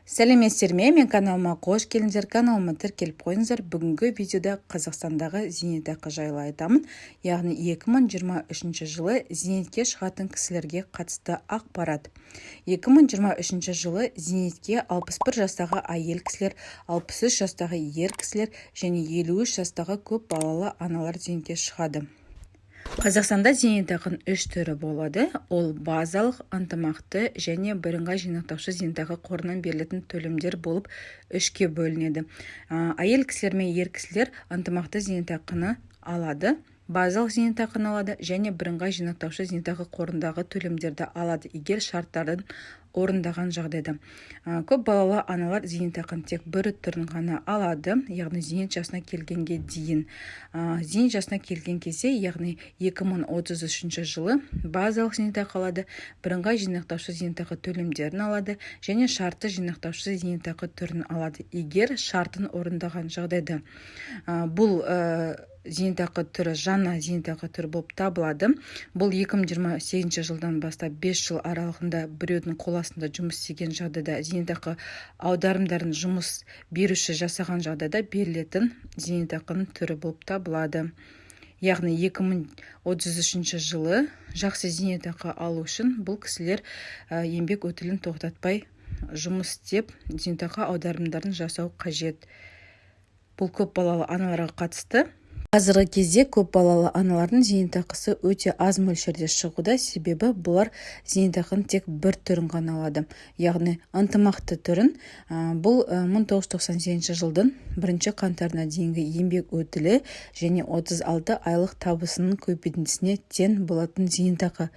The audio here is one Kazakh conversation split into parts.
Сәлеметсіздер ме! Мен каналыма қош келдіңіздер! Каналыма тіркеліп қойыңыздар. Бүгінгі видеода Қазақстандағы зейнетақы жайлы айтамын, яғни 2023 жылы зейнетке шығатын кісілерге қатысты ақпарат. 2023 жылы зейнетке 61 жастағы әйел кісілер, 63 жастағы ер кісілер және 53 жастағы көп балалы аналар зейнетке шығады. Қазақстанда зейнетақының үш түрі болады. Ол базалық, ынтымақты және бірыңғай жинақтаушы зейнетақы қорынан берілетін төлемдер болып үшке бөлінеді. Әйел кісілер мен ер кісілер ынтымақты зейнетақыны алады, базалық зейнетақыны алады және бірыңғай жинақтаушы зейнетақы қорындағы төлемдерді алады, егер шарттарын орындаған жағдайда. Көп балалы аналар зейнетақының тек бір түрін ғана алады, яғни зейнет жасына келгенге дейін. Зейнет жасына келген кезде, яғни 2033 жылы базалық зейнетақы алады, бірыңғай жинақтаушы зейнетақы төлемдерін алады және шартты жинақтаушы зейнетақы түрін алады, егер шартын орындаған жағдайда. Бұл зейнетақы түрі жаңа зейнетақы түрі болып табылады. Бұл 2028 жылдан бастап 5 жыл аралығында біреудің қол астында жұмыс істеген жағдайда, зейнетақы аударымдарын жұмыс беруші жасаған жағдайда берілетін зейнетақының түрі болып табылады. Яғни 2033 жылы жақсы зейнетақы алу үшін бұл кісілер еңбек өтілін тоқтатпай жұмыс істеп, зейнетақы аударымдарын жасау қажет. Бұл көп балалы аналарға қатысты. Қазіргі кезде көп балалы аналардың зейнетақысы өте аз мөлшерде шығуда, себебі бұлар зейнетақының тек бір түрін ғана алады, яғни ынтымақты түрін. Бұл 1998 жылдың 1 қаңтарына дейінгі еңбек өтілі және 36 айлық табысының көбейтіндісіне тең болатын зейнетақы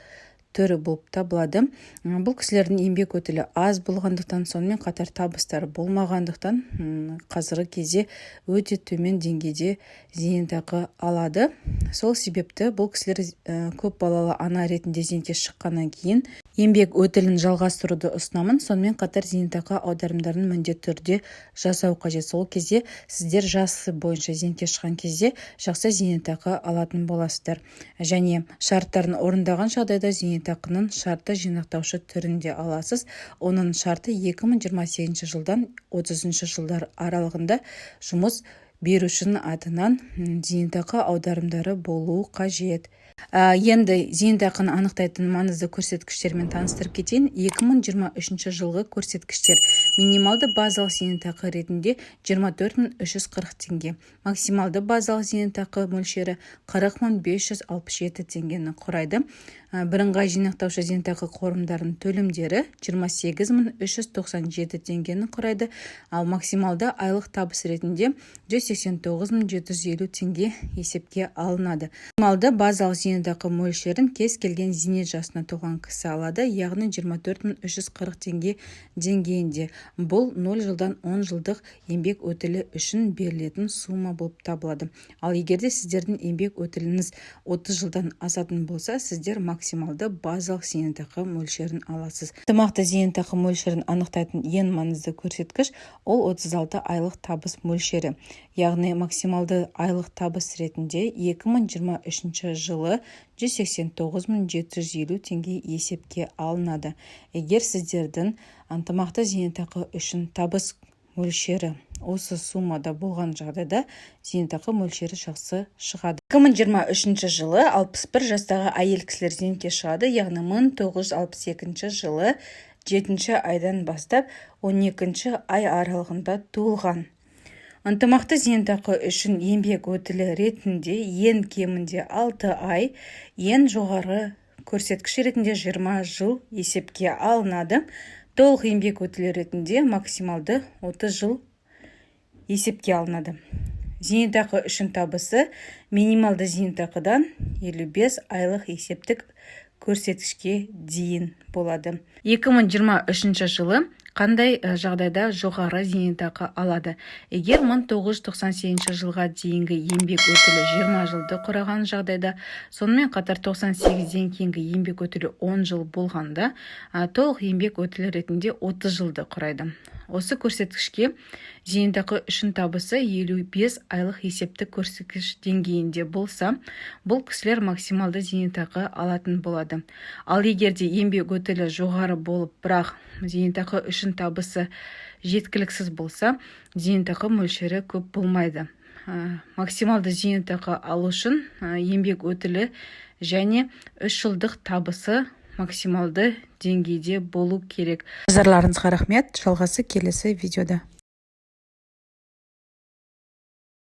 түрі болып табылады. Бұл кісілердің еңбек өтілі аз болғандықтан, сонымен қатар табыстары болмағандықтан, қазіргі кезде өте төмен деңгейде зейнетақы алады. Сол себепті бұл кісілер көп балалы ана ретінде зейнетке шыққаннан кейін еңбек өтілін жалғастыруды ұсынамын. Сонымен қатар зейнетақы аударымдарын міндетті түрде жасау қажет. Сол кезде сіздер жасы бойынша зейнетке шыққан кезде жақсы зейнетақы алатын боласыздар және шарттарын орындаған жағдайда зейнетақының шартты жинақтаушы түрін де аласыз. Оның шарты 2028 жылдан 30 жылдар аралығында жұмыс берушінің атынан зейнетақы аударымдары болуы қажет. Енді зейнетақыны анықтайтын маңызды көрсеткіштермен таныстырып кетейін. 2023 жылғы көрсеткіштер: минималды базалық зейнетақы ретінде 24 340 теңге, максималды базалық зейнетақы мөлшері 40 567 теңгені құрайды. Бірыңғай жинақтаушы зейнетақы қорымдарының төлемдері 28 397 теңгені құрайды, ал максималды айлық табыс ретінде 189 750 теңге есепке алынады. Максималды базалық зейнетақы мөлшерін кез келген зейнет жасына толған кісі алады, яғни 24 340 теңге деңгейінде. Бұл 0 жылдан 10 жылдық еңбек өтілі үшін берілетін сумма болып табылады. Ал егер де сіздердің еңбек өтіліңіз 30 жылдан асатын болса, сіздер максималды базалық зейнетақы мөлшерін аласыз. Ынтымақты зейнетақы мөлшерін анықтайтын ең маңызды көрсеткіш ол 36 айлық табыс мөлшері, яғни максималды айлық табыс ретінде 2023 жылы 189 750 теңге есепке алынады. Егер сіздердің ынтымақты зейнетақы үшін табыс мөлшері осы суммада болған жағдайда, зейнетақы мөлшері жақсы шығады. 2023 жылы 61 жастағы әйел кісілер зейнетке шығады, яғни 1962 жылы 7 айдан бастап 12 ай аралығында туылған. Ынтымақты зейнетақы үшін еңбек өтілі ретінде ең кемінде 6 ай, ең жоғары көрсеткіш ретінде 20 жыл есепке алынады. Толық еңбек өтілі ретінде максималды 30 жыл есепке алынады. Зейнетақы үшін табысы минималды зейнетақыдан 55 айлық есептік көрсеткішке дейін болады. 2023 жылы қандай жағдайда жоғары зейнетақы алады? Егер 1998 жылға дейінгі еңбек өтілі 20 жылды құраған жағдайда, сонымен қатар 98-ден кейінгі еңбек өтілі 10 жыл болғанда, толық еңбек өтілі ретінде 30 жылды құрайды. Осы көрсеткішке зейнетақы үшін табысы 55 айлық есептік көрсеткіш деңгейінде болса, бұл кісілер максималды зейнетақы алатын болады. Ал егер де еңбек өтілі жоғары болып, бірақ зейнетақы үшін табысы жеткіліксіз болса, зейнетақы мөлшері көп болмайды. Максималды зейнетақы алу үшін еңбек өтілі және 3 жылдық табысы максималды деңгейде болу керек. Назарларыңызға рахмет. Жалғасы келесі видеода.